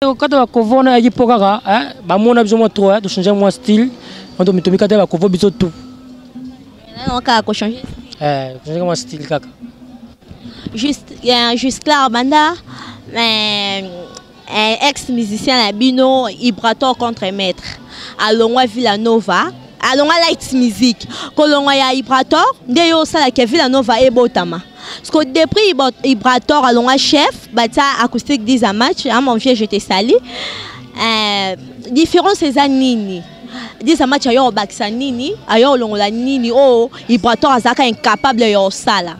Kokata bakovo wana ayaki mpo kaka bamona biso mwa trop, tochange mwa style, tomikata bakovo biso tout. Kaka kochange? Tochange mwa style kaka. Juste clair, banda ex musicien na bino Ibrator contre maître alongwa Villa Nova, alongwa Light Music, kolongwa ya Ibrator nde yo osalaka Villa Nova ebotama, parce que depuis Ibrator alongwa, chef batia Acoustique 10 à match, hein, mon vieux, je te salue. Différence eza nini? 10 à match ayo obakisa nini, ayo olongola nini oyo Ibrator azalaka incapable ya osala?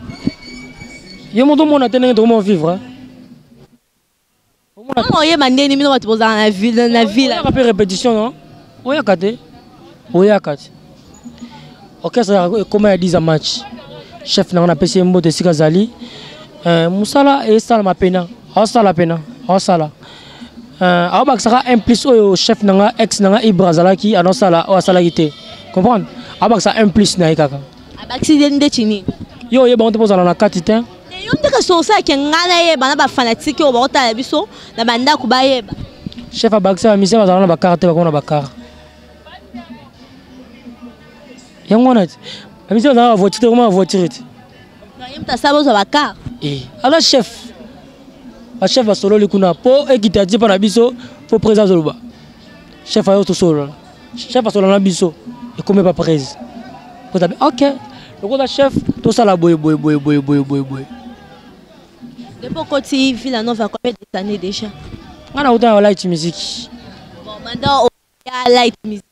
Yo moto omona te ndenge tokoma vivre. Oyeba ndeni bino bato bozala na ville, na ville. Oyaka mpe répétition? Non, oyaka te, oyaka te. Orchestre ekoma ya 10 a match, chef nanga napesi ye mbote esika azali. Mosala esalama pena, aosala pena, aosala, aobakisaka un plus oyo chef nanga, ex nanga Ibra azalaki anosala, oyo asalaki te, comprendre, aobakisa un plus na ye kaka. Abakisi ndeti nini? Yo oyeba ngo te mpo ozala na kati te. Yo nde kasi osalaki, ngai nayeba na bafanatike oyo baotala biso na bandako bayeba. Chef abakisa bamisia bazala na bacar te, bakoma na bacar. Yango wana te, bamisia bazala na bavoiture te, bakoma na voiture te. Ye moto asala bozwa bacar? Aza chef, bachef basololi kuna mpo ekita ti mpo na biso, mpo président azoloba, chef ayo tosolola, chef asolola na biso, ekomi pa prese. Ok, lokola chef tosala boye boye boye boye boye boye boye. Depuis okoti Villa Nova, combien d'années déjà? Nga nauta na Light Music. Bon, banda oya Light Music.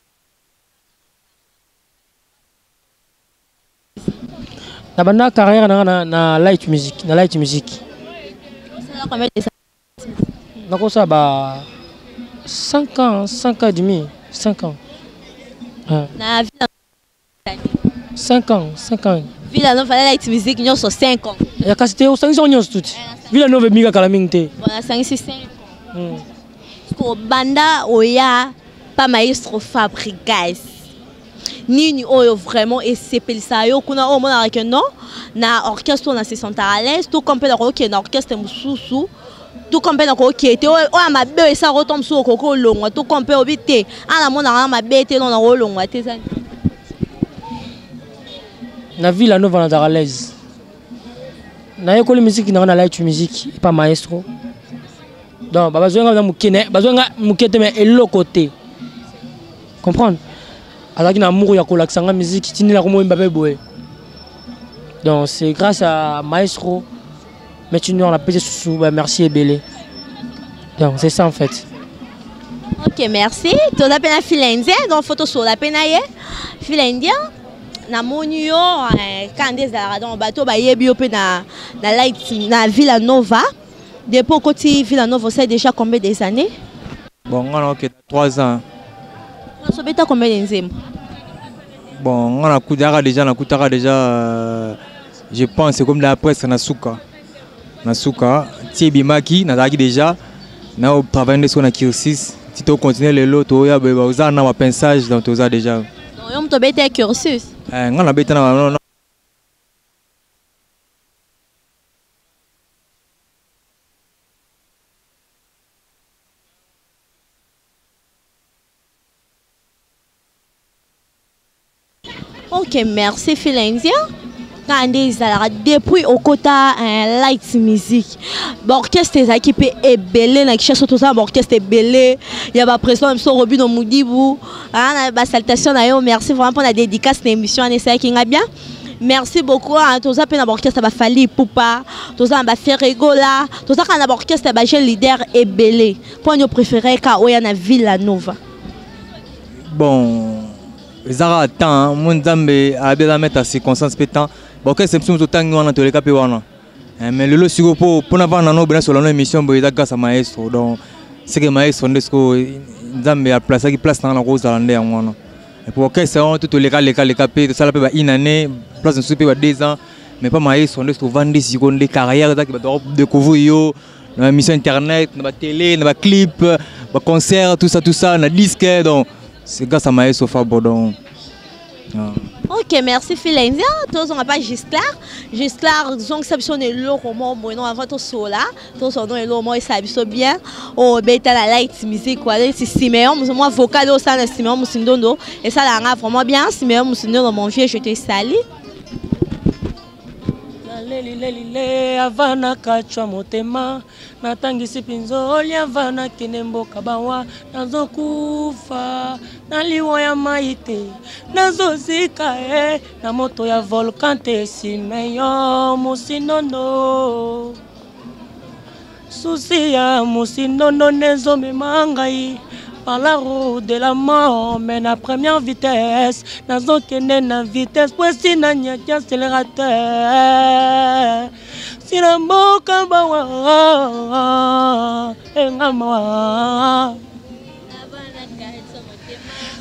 Na banda carrière nanga na Light Music, na Light Music. Osala combien de Nakosala ba 5 ans, 5 ans et demi, 5 ans. Na Villa? 5 ans, 5 ans. Villa Nova, Light Music, nyonso 5 ans? Ya kasi te, osangisi yango nyonso tuti. Villa Nova ebimi kala mingi te. Bon, nasangisi 5 ans. Banda oya pa maestro Fabrigas, nini oyo vraiment esepelisa yo kuna, oyo omonaka ke non, na orchestre oyo na se sentaka à l'aise, to comme mpe nakokende na orchestre mosusu, to comme mpe nakokende te, oyo ya mabe oyo esalaka to mosusu okoki olongwa, to comme mpe obi te ana namonaka na mabe te, non, nakolongwa te, eza? Na Villa Nova nazalaka à l'aise. Nayekoli musique nanga na Light Music epa maestro, donc bazwi nga na moke, bazwi nga moke te, mais eloko te, comprendre, azalaki na amour ya kolakisa nga musique tindela komoyemba mpe boye. Donc c'est grâce à maestro Maître Noir, napesi susu ba merci ebele. Donc c'est ça en fait. Ok, merci. Toza mpe na Fila Indien, donc faut tosola mpe na ye. Fila Indien, namoni yo kaka nde ezalaka, donc bato bayebi yo mpe na Light, na Villa Nova. Depuis okoti Villa Nova, osali déjà combien des années? Bon, nga na okenda 3 ans. Obeta combien de nzembo? Bon, nga nakutaka déjà, nakutaka déjà, je pense comme la presque na suka, na suka ti ebimaki, nazalaki déjà na travaille nde siko na cursus ti tocontinue lelo, toya boye, oza na bapensage, donc toza déjà. Yo moto obeta cursus? Nga nabeta na Ok, merci Fila Indien. Kaka nde ezalaka, depuis okota Light Music, baorchestre ezalaki mpe ebele na Kinshasa. Toza na baorchestre ebele ya baprésident na biso Robino Mudibu na basalutation na yo, merci vraiment mpona dédicace na émission wana, esalaki nga bien, merci beaucoup. Toza mpe na baorchestre baFally Ipupa, toza na baFerre Gola, toza kaka na baorchestre ya bajeune leader ebele. Mpo ani opréféré ka oya na Villa Nova? Bon, eza kaka temps mo Nzambe ayebi, aza mettre circonstance mpe temps. Baorchestre biso moto otangi wana, toleka mpe wana, mais lelo sikoyo mpo mpona vanda nano bena solano émission boye, eza grâce à maestro. Donc c'est que maestro nde sikoyo Nzambe aplasaki place nanga na kozala nde yango wana. Po orchestre wana to toleka leka leka mpe tosala mpe ba une année, place mosusu mpe ba 2 ans, mais pa maestro nde tovandi sikoyo nde carrière ezaki, bato découvrir yo na émission internet, na batélé, na baclip, baconcert, tout ça, tout ça, na disque. Donc c'est grâce à maestro Fabo, donc. Ok, merci Philendia. Tozonga pa Gisclar. Gisclar, zongisa biso na eloko moko boye non avant tosola. Tosola non eloko moko esala biso bien. Obeta la light music quoi. Neti Simeon, mwa vocal osala na Simeon Musindondo. Esalaka nga vraiment bien. Simeon Musindondo, mon vieux, je te salue. Nalelilelile avant nakatshwa motema natangisi mpinzoli avant nakende mboka bawa nazokufa na liwa ya mai te nazozika e na moto ya volcan te Simeon Musinono susi ya Musinono nezomema ngai par la route de la mort, mais na première vitesse nazokende na vitesse po esi nanyaki accélérateur sina mboka bawa engamawa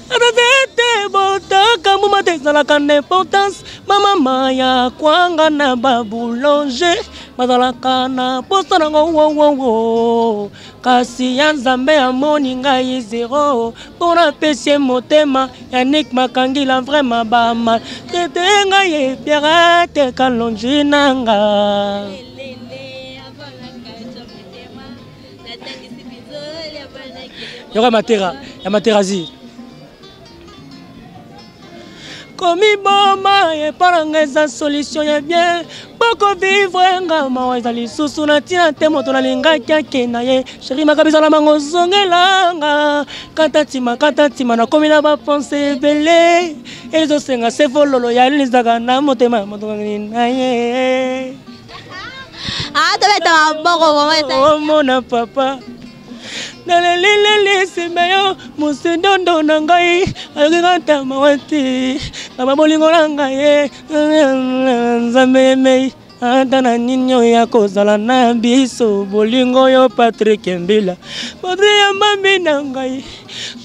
ata te botaka mbuma te ezalaka na importance bamama ya kwanga na baboulanger bazalaka na posa nango wowowo kasi ya Nzambe amoni ngai zero mpo napesi ye motema. Yannick Makangila vraiment bama tete ngai ye Pierre te kalonji nanga. Yoka matera ya materazi komiboma epa na ngai eza solution ya bien bokovivre nga mawa eza lisusu na ntina te moto nalingaki ake na ye sheri makabisa na bango zongelanga kata ntima kata ntima nakomi na bapense ebele ezosenga se fololo ya lizaka na motema ya moto na ye. Ah, tobeta maboko vraiment. Omona papa nalelileli nsima yo mosendondo na ngai ayoki kanta mawa te na babolingo na ngai ye Nzambe yemei ata na nini oyo ya kozala na biso bolingo yo Patrik Mbila Patrik ya mami na ngai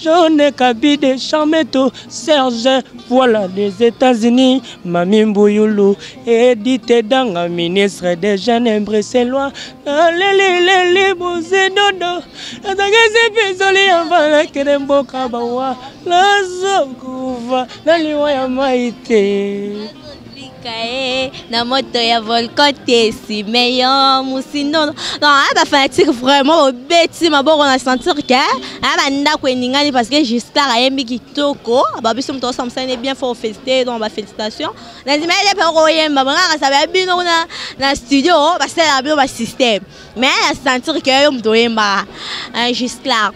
Jeune Kabide Charmeto Serge voilà des États-Unis Mami Mbuyulu Edith Danga ministre des jeunes bruxellois nalelileli bozedodo nazangisi pisoli ya mbalakele mboka bawa nazokufa na liwa ya mai te ye na moto ya volcan te Simeon Musinono. Non, ah, ba fanatique vraiment obeti maboko na sentir que ah ba ndako eningani parce que Giscard ayembi kitoko ba biso moto osambisa ne bien faut féliciter donc ba félicitations na ndima ye pe koyemba bangaka sa bino kuna na studio basalaka bino ba système mais na sentir que yo moto oyembaka Giscard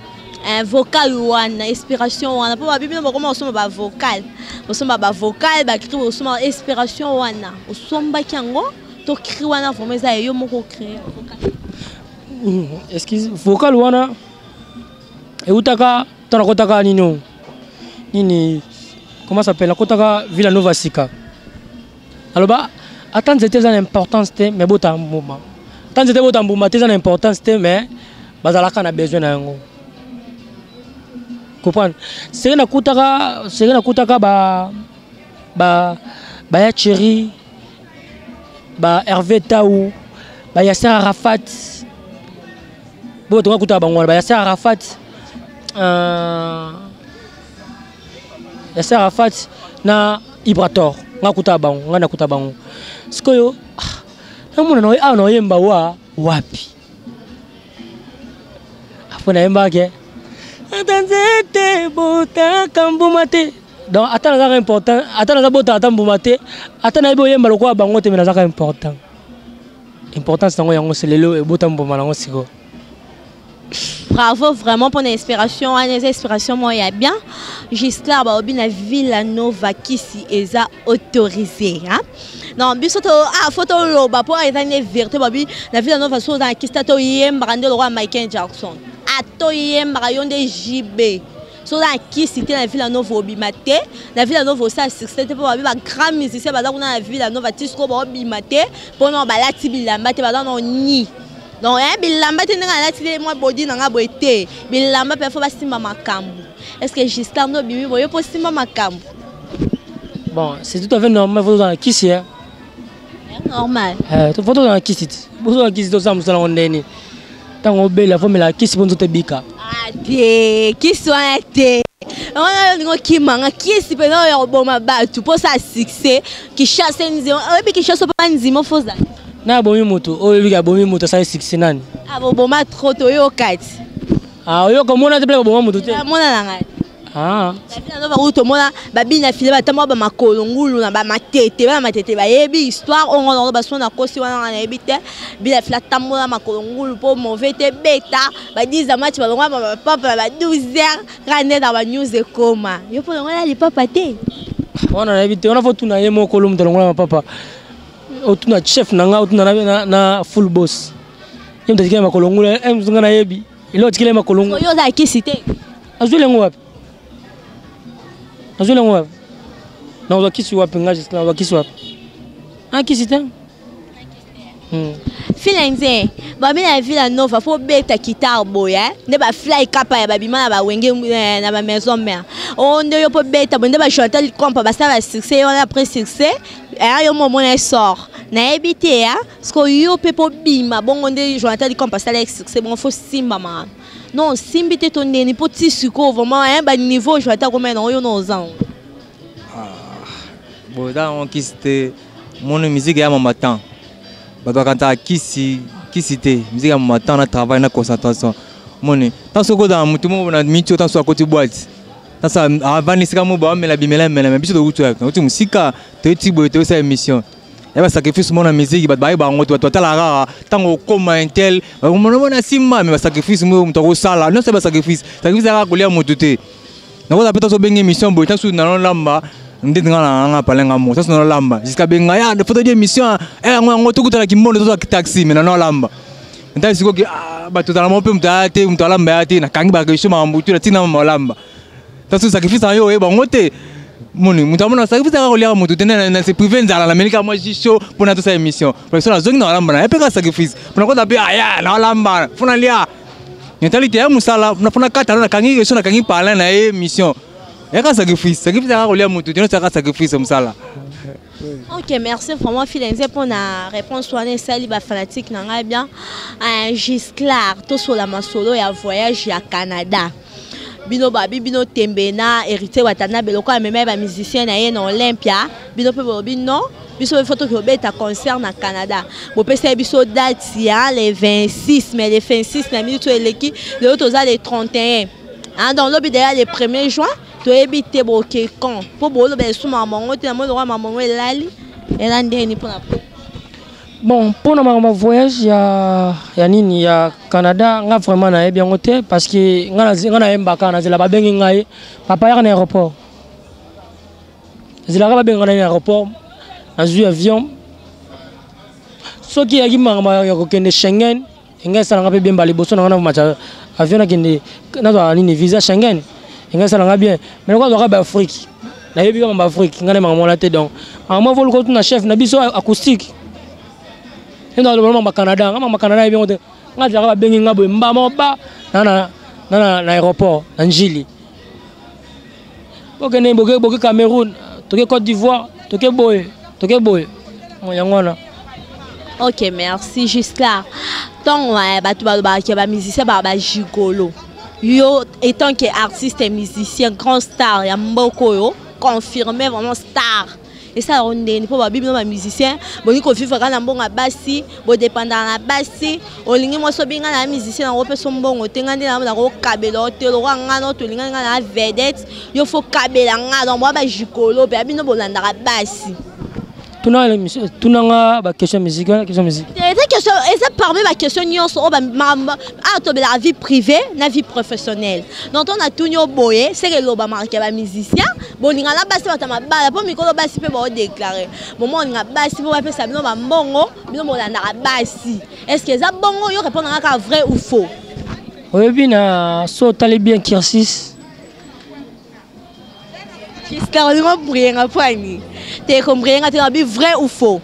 vocal wana inspiration wana mpo babi bino bakoma kosomba bavocal osomba bavocal bacri osomba inspiration wana osombaki yango to cri wana vraiment eza yo moko ocréer vocal? Excuse, vocal wana eutaka ntango nakotaka nini nini, comment s'appelle, nakotaka Villa Nova sika. Aloba ata nzete eza na importance te mais bota mbuma, ata nzete bota mbuma te eza na importance te mais bazalaka na besoin na yango, comprendre. Seke nakutaka ba baya Thierry, ba Hervé Tau, ba Yasser Arafat bo tonga kutaka bango wana ba Yasser Arafat, Yasser Arafat na Ibrator nga kutaka bango, nga nakuta bango. Sikoyo namona na awa naoyemba wa wapi apo nayembaka ata nzete botaka mbuma te. Donc ata nazaka important, ata naza botaka ata mbuma te, ata nayebi oyemba lokola bango te, me nazaka important. Importance nango yango se lelo ebota mbuma nango sikoyo. Bravo vraiment pour l'inspiration wana, eza inspiration moko ya bien. Gisclar baobi na Villa Nova kisi eza autorisé, hein? Non, biso to ah faut toloba mpo eza nde vérité. Babi na Villa Nova so oza na kisi ta toyembaka nde lokola Michael Jackson atoyembaka yo nde JB. So oza na kisi te na Villa Nova obima te, na Villa Nova osala succès te mpo babi bagrand musicien baza kuna na Villa Nova ti sikoyo baobima te mpona balati bilamba te, baza na ni donc bilamba te ndenge alati te mwa bodi na nga boye te bilamba mpe fo basimba makambo. Est ce que Gisclar nde obimi boye mpo simba makambo? Bon, c'est tout à fait normal, faut tozala na kisi, hein. Normal. Faut tozala na kisi ti bozala kisi tosala mosala ngo ndeni ntango obela fo mela kisi mpo nzoto ebika. Ah te, kisi wana te. Wana olingi okimanga kisi mpenza oyo ya koboma bato mpo osala succès. Kinshasa nzima, oyebi Kinshasa mpa nzima ofozala. Na abomi moto oyo oyebi abomi moto asali succès nani? Aboboma trop, toyoka ti. Ah, oyoka omona te mpe koboma moto te. Amona na ngai. Ah. Babina no bakutu tomona babina file batamboka bamakolo ngulu na bamatete, bana matete bayebi histoire oyo ngona baso na kosi wana nga nayebi te. Bina file atambola makolo ngulu mpo mauvais te beta ba 10 ya match balongwa ba papa ba 12 heures kaka nde na ba news ekoma yo mpo longola lipapa te. Wana nayebi te, wana fo tuna ye moko lo moto alongola mapapa, otuna chef na nga, otuna na full boss, ye moto atikeli makolo ngulu. Nga nayebi eloko atikeli makolo ngulu. Yo oza kisi te. Azweli yango wapi? Azweli yango wapi? Nazwa kisi wapi? Nga jusque nazwa kisi wapi? Ah, kisi te. Fila nze babi na Villa Nova fo beta guitare boye nde ba fly kapa ya babima na bawenge na ba maison mère o nde yo mpo beta boye nde ba Chantal Kompa basala ba succès wana après succès yo mo omona sort nayebi te ya siko yo mpe mpo bima bongo nde Jonathan Kompa asala succès bongo fo simbama non osimbi te to ndeni mpo ti sikoyo vraiment ba niveau Jonathan akomela nango yo na oza yango. Bon, eza yango kisi te. Moni musique ya mama temps, bato bakantaka kisi kisi te. Musique ya mama temps na travail na concentration. Moni ntango soki ozala motu moko na miti oyo, ntango soki akoti boîte, ntango avandi esika moko baomela bimela mela, me biso tokuti touti mosika, toyeti boye, toyosala émission ya basacrifice. Mona musique, bato bayeba yango te. Bato batalaka kaka ntango okóma intel, bakomona nsima, me basacrifice moko moto akosala nyonso ya basacrifice. Sacrifice kaka kolia motu te. Nakoza mpe taso obenge émission boye, taso nalolamba ndeti nga na nga palenga mo, taso nalolamba jusqu'à benga ya photo di émission yango yango tokutana kimbondo, tozwa taxi, me nanolamba ntali sikoki bato tala mo mpe moto aya te, moto alamba ya te, nakangi bareusio makambo tu natina malamba. Taso sacrifice na yo oyeba yango te. Moni moto amona sacrifice kaka koliaka motu te, na se privé nzala, nameli kaka mwa jus chaud mpona tosala émission. Parce nazongi na olamba na ye mpe kaka sacrifice mpona kota mpe aya na olamba mpona lia natali te ya mosala mpona kata nakangi question, nakangi parlin na ye émission yaka sacrifice. Sacrifice kaka kolia motu te, nyonso yaka sacrifice mosala. Ok, merci vraiment Filenze pour la réponse wana esali ba fanatique na ngai bien. Gisclar, tosola masolo ya voyage ya Canada. Bino babi bino tembe na Héritier Watanabe lokola amema ba musicien na ye na Olympia, bino mpe bolobi non, biso mpe faut toki obeta concert na Canada. Bopesa ye biso date ya le 26, mais le 26 na minute oyo eleki, lelo toza le 31. Hein, donc lobi déjà le 1er juin, toyebi te boke quand mpo boloba esumaka bango te. Namoni lokola mamango elali ela ndeni mpona. Bon, mpona makambo ya voyage ya nini ya Canada, nga vraiment nayebi yango te, parce que nga nayembaka na nzela. Babengi ngai, papa yaka na aéroport, nzelaka babenga ngai na aéroport, nazwi avion. Soki eyaki makambo ya kokende Schengen, engai esalanga mpe bien. Liboso na ngai namata avion, nakende nazwa nini, visa Schengen, engai esalanga bien. Mais lokola azwaka baafrike, nayebi kaka baafrike, ngai na makambo wana te. Donc makambo voluka otuna chef na biso acoustique nde aloba makambo Canada. Nga makambo Canada yebi yango te. Nga azalaka babengi nga boye mbama ba na aéroport na Njili, bokende boke, boke Cameroun, toke Côte d'Ivoire, toke boye, toke boye, yango wana. Ok, merci Gisclar. Ntongo bato balobaka bamusicien baa bagigolo, yo étant que artiste et musicien, grand star ya mboka oyo, confirmé vraiment star, esalaka ndeni mpo babi bino bamusicien bolingi kovivre kaka na mbongo ya basi, bodépendaka na basi? Olingi mwasi, obinga na musicien nango, opesa mbongo te, nga nde nakokabela o te, lokwa nga no tolingani, nga na vedette, yo fo kabela nga. Donc boya bagigolo mpe ya bino bolandaka basi. Tunanga baquestion musique wana, question musique. Eza question, eza parmi baquestion nyonso oyo awa tobelaka vie privée na vie professionnelle. Donc to natuni yo boye, seke elobamaka ya bamusicien bolinga na basi, bato ya mabala, mpo mikolo basi mpe baodéclare momo olinga basi mpo bapesa bino bambongo, bino bolandaka basi. Est ce que eza bongo? Yo répondre kaka vrai ou faux. Oyebi na so otali bien cursus. Gisclar, olingi obrienga mpo ani te? Kombrienga te, nabi vrai ou faux.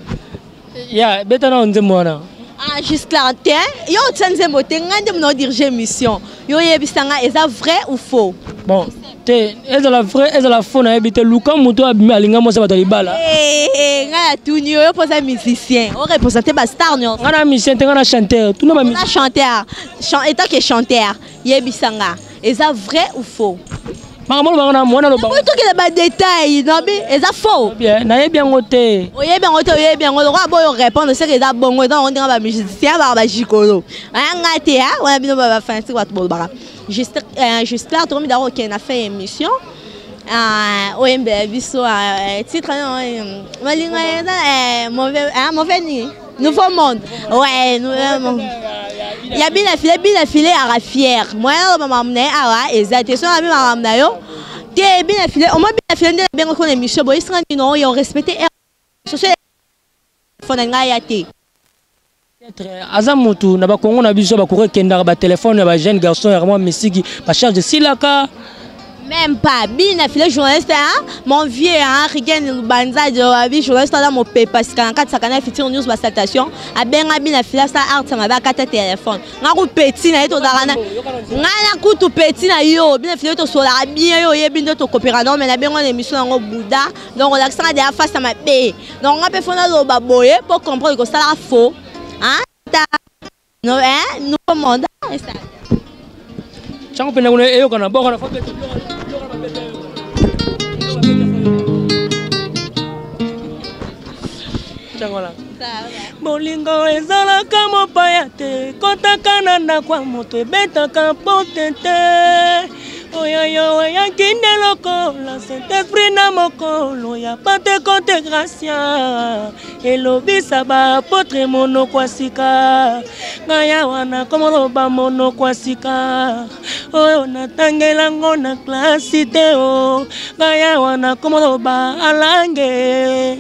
Ya beta na nzembo wana. Ah, Gisclar te, yo otia nzembo te, ngai nde mona odirige émission. Yo oyebisa nga, eza vrai ou faux? Bon, te, ezala vrai, ezala faux, nayebi te. Luka moto abimi alinga mwasi bato ya libala. Ngai atuni yo, yo mpo oza musicien, oreprésente bastar nyonso. Ngai na musicien te, ngai na chanteur. Tuna ba Oza chanteur. Étant que chanteur, yebisa nga, eza vrai ou faux? Makambo olobaka na mwana oloba. Tokende ba détail, nabi eza faux. Bien, nayebi yango te. Oyebi yango te, oyebi yango lokola boyo répondre c'est que eza bongo, eza yango ndenge ba musicien ba ba gigolo. Aya te ha, wana bino ba fanatique bato bolobaka. Juste juste là tokomi d'abord okende na fin émission. Oyembela biso titre malingo eza mauvais mauvais nini? Nouveau monde. Ouais, nouveau monde. Ya bina file, bina file ara fier. Moyen na mama na awa eza te. So na mama na yo. Te bina file, au moins bina file nde bengo ko émission boy sanga ni non yo respecter social fona ngai ya te. Aza mutu na bakongo na biso bakoki ekendaka ba téléphone ya ba jeune garçon ya mwa misiki ba charge silaka. Même pas. Bina file journaliste hein? Mon vieux hein, Rigen Lubanza de abi journaliste là mon pepa sika na kati sakana Future News ba salutation. Abenga bina file sa art ma ba kata téléphone. Nga ku petit na yeto darana. Nga na kutu petit na yo bina file to sola bien yo yebi ndo to coopéra non mais na bengo na émission yango Bouddha. Donc on l'accent de face à ma B. Donc nga pe fona loba boye pour comprendre que ça la faux. Hein? Ta no hein, nouveau monde ça. Chango pena kuna eyokana boko na fobe changola bolingo ezalaka mopaya te kotaka na ndako ya moto ebetaka pote te oyoyo oyaki nde lokola saint-esprit na mokolo ya pentekote gracia elobisa baapotre monoko ya sika ngai awa nakomoloba monoko ya sika oyo natangelango na klasi te o ngai awa nakomoloba alange.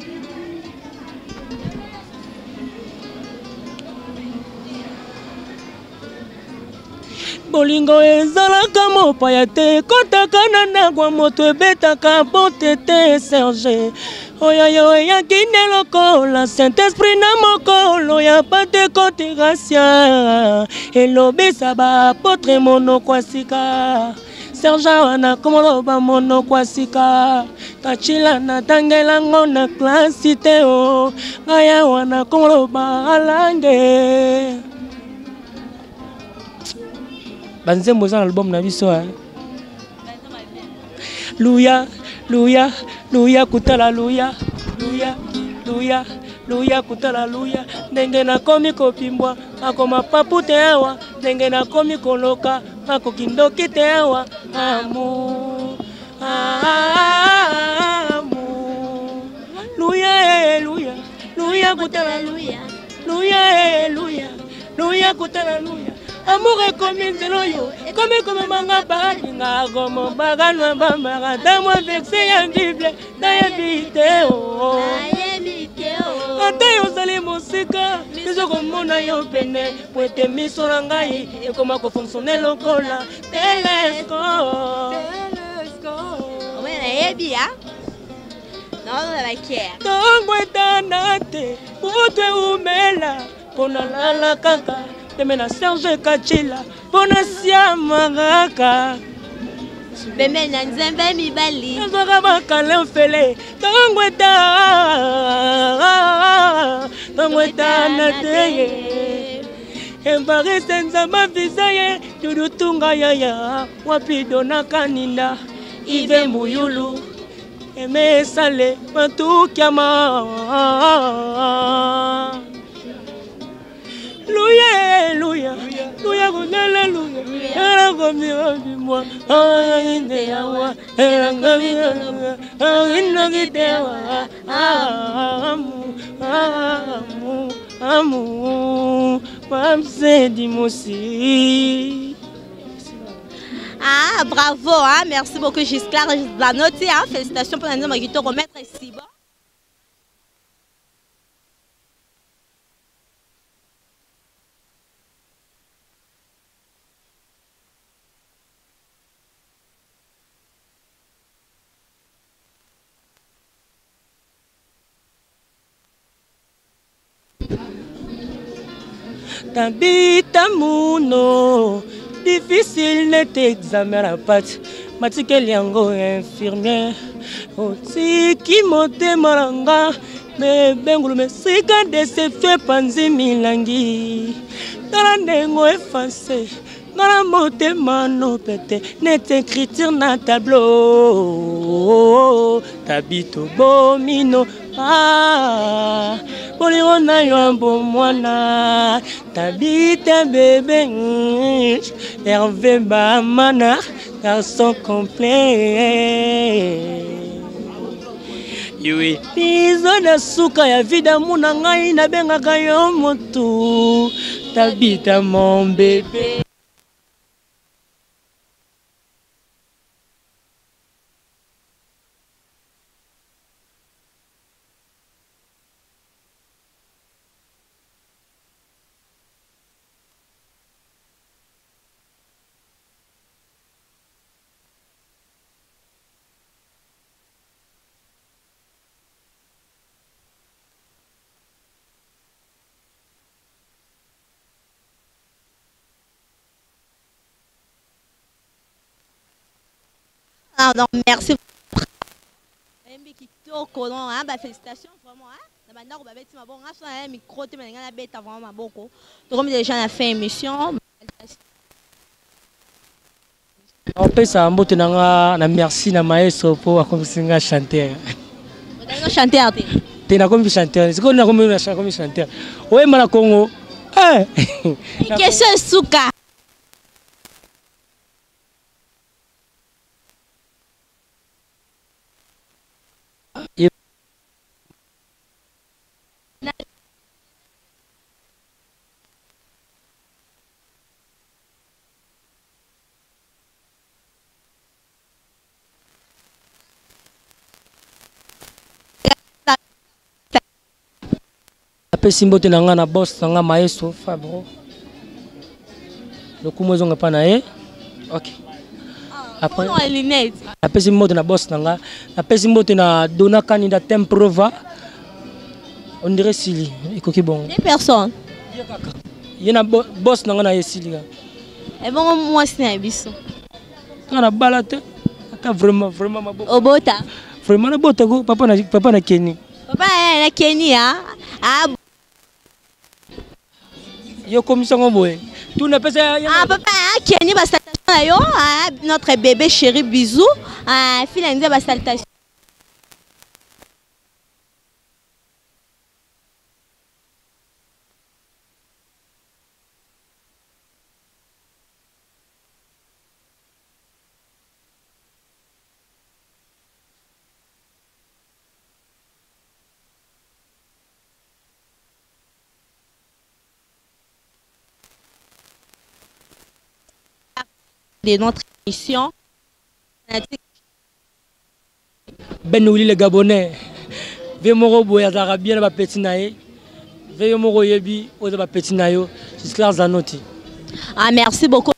Bolingo ezalaka mopaya te kotaka na ndako ya moto ebetaka pote te Serge oyoyo eyaki nde lokola Saint-Esprit na mokolo ya Pentekote gracia elobisa baapotre monoko ya sika Serge wana komoloba monoko ya sika kachila natangelango na klasi te o ngai awa nakomoloba alange. Banzembo eza na album na biso eh. Luya luya luya kutala luya luya luya luya kutala luya ndenge nakomi kopimbwa akoma papu te awa ndenge nakomi koloka akokindoki te awa amu amu luya luya luya kutala luya luya luya luya kutala luya amour ekomi nzela oyo ekomi komemanga balinga komo bakanwa bambaka ta mwa verse ya bible nayebi te o ata yo ozali mosika biso komona yo pene po ete miso na ngai ekoma kofonctionne lokola telescope. Nayebi ya ntango etana te butu eumela mpo nalala kaka pembe na Serge Kachila mpo nasiama kaka pembe na nzembe mibali nazwaka bakale mfele ntango eta ntango etana te ye Evariste nzambe avisa ye dudutunga yaya wapi donaka ninda Ive Mbuyulu eme esale batukiama luya luya luya kudala luya erakomiobimwa aindeyawa erangamiinogitewa amu amu amu pamsedimosi. Ah, bravo, hein? Merci beaucoup Gisclar Zanotti, hein? Félicitations pour la nouvelle remettre ici. Bon. Tabita muno difficile nete examen na pati matikeli yango infirmière otiki motema na nga mebengulu mesika deception epanzi milangi tala ndenge efase. Nga na motema no pete neti écriture na tableau. Tabito bomino ah, bolingo na yo ya bomwana. Tabita bebe Hervé Bamana garçon complet. Yo episode ya suka ya vie d'amour na ngai nabengaka yo motu Tabita mon bébé. Ah, donc merci oyembi kitoko non hein, ba félicitations vraiment hein na bandako babeti maboko nga so na micro te mais nga nabeta vraiment maboko tokomi déjà na fin émission. Opesa mbote na nga na merci na maestro mpo akomisi nga chanteur. Ozali chanteur te? Te, nakomi chanteur. Sikoyo nakomi nakomi chanteur. Oyemba na Congo. Eh. Question esuka. Napesi mbote na ngai na boss na ngai maestro Fabro, lokumu ezonga epai na ye. Ok, après napesi mbote na boss na ngai, napesi mbote na Dona Kanida Temprova. On dirait sili ekoki bongo. Deux personnes. Ye kaka ye na boss na ngai na ye esili kaka. Ebongo mwasi na biso? Nga na bala te ata vraiment vraiment maboko. Obota? Vraiment nabota ko papa na papa na Kenny. Papa na Kenny ah. Ah yo komisa ngo boye tuna pesa. Ah papa ah Kenny, ba salutation na yo ah, notre bébé chéri, bisous ah fila nzia ba salutation de notre émission. Ben Willy le Gabonais, ve moko boye azalaka bien na bapeti na ye, ve yo moko oyebi oyo eza bapeti na yo Gisclar Zanoti. Ah merci beaucoup.